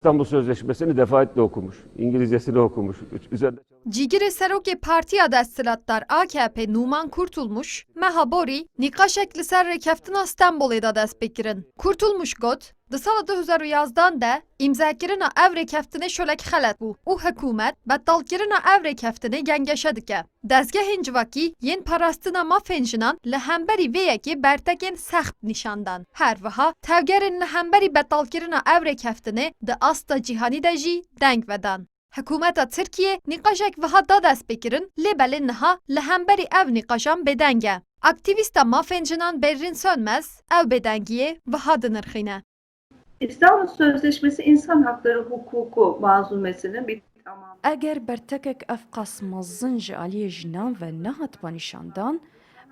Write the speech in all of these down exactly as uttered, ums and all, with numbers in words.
İstanbul Sözleşmesi'ni defaatle okumuş, İngilizcesini okumuş, üzerinde Cîgirê serokê Partiya Desthilatdar A K P Numan Kurtulmuş, meha borî nîqaşek li ser rêkeftina Stenbolê de dest pê kirin. Kurtulmuş got, di sala du hezar û yazdan de îmzakirina ev rêkeftinê şolek xelet bû û hikûmet betalkirina ev rêkeftinê gengeşe dike. Dezgehên civakî yên parastina mafên jinan li hemberî vê yekê bertekên sext nîşan dan. Her wiha tevgerên li hemberî betalkirina ev rêkeftinê di asta cîhanî de jî deng vedan. Hikûmeta Tirkiyê nîqaşek wiha da destpêkirin, lê belê niha li hemberî ev nîqaşan bêdeng e. Aktîvîsta mafên jinan Berrin Sönmez ew bêdengiyê wiha dinirxîne. İstanbul Sözleşmesi insan hakları hukuku manzumesinin bir tamamı. Eger bertekek ev qas mezin ji aliyê jinan ve nehatba nîşandan,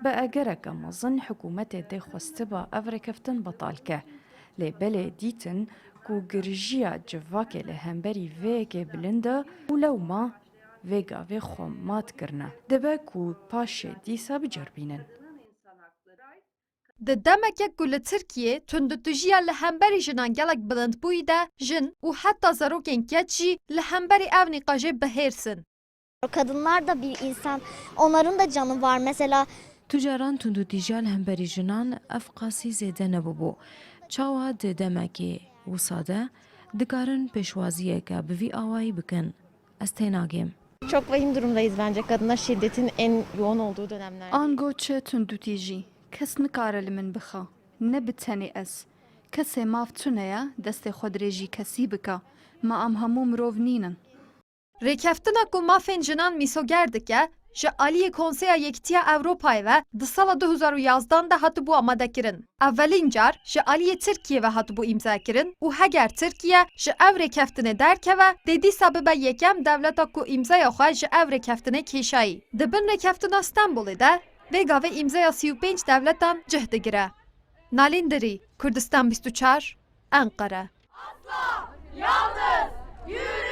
bi egereke mezin hikûmetê dê xwestiba ev rêkeftin betal ke. Lê belê dîtin ku girijiya civakê li hemberî vê yekê bilind e û lewma vê gavê xwe mat kirine. Dibe ku paşê dîsa biceribînin. Di demeke ku li Tirkiyê tundûtîjiya li hemberî jinan gelek bilind bûyî de, jin û heta zarokên keç jî li hemberî ev nîqaşê bi hêrs in. Kadınlar da bir insan, onların da canı var. Mesela Tu caran tundûtîjiya li hemberî jinan ev qasî zêde nebûbû. Çawa di demekê wisa de dikarin pêşwaziyeke bi vî awayî bikin? Ez tênagêm. Çok vahim durumdayız bence. Kadına şiddetin en yoğun olduğu dönemler. Ango çi tundûtîjî, kes nikare li min bixa. Ne bi tenê ez. Kesê maf tune ye destê xwe dirêjî kesî bike. Ma em hemû mirov nînin. Rêkeftina ku mafên jinan mîsoger dike, ji aliyê Konseya Yekîtiya Ewropayê ve di sala du hezar û yazdan de hatibû amadekirin. Evelîn car ji aliyê Tirkiyê ve hatibû îmzakirin û heger Tirkiye ji ev rêkeftinê derkeve, dê dîsa bibe yekem dewleta ku îmzaya xwe ji ev rêkeftinê kêşayî. Di bin rêkeftina Stenbolê de vê gavê îmzaya sî û pênc dewletan cih digire. Nalîn Dirî, Kurdistan bîst û çar, Enqere. Asla yalnız yürüyemeyeceğiz.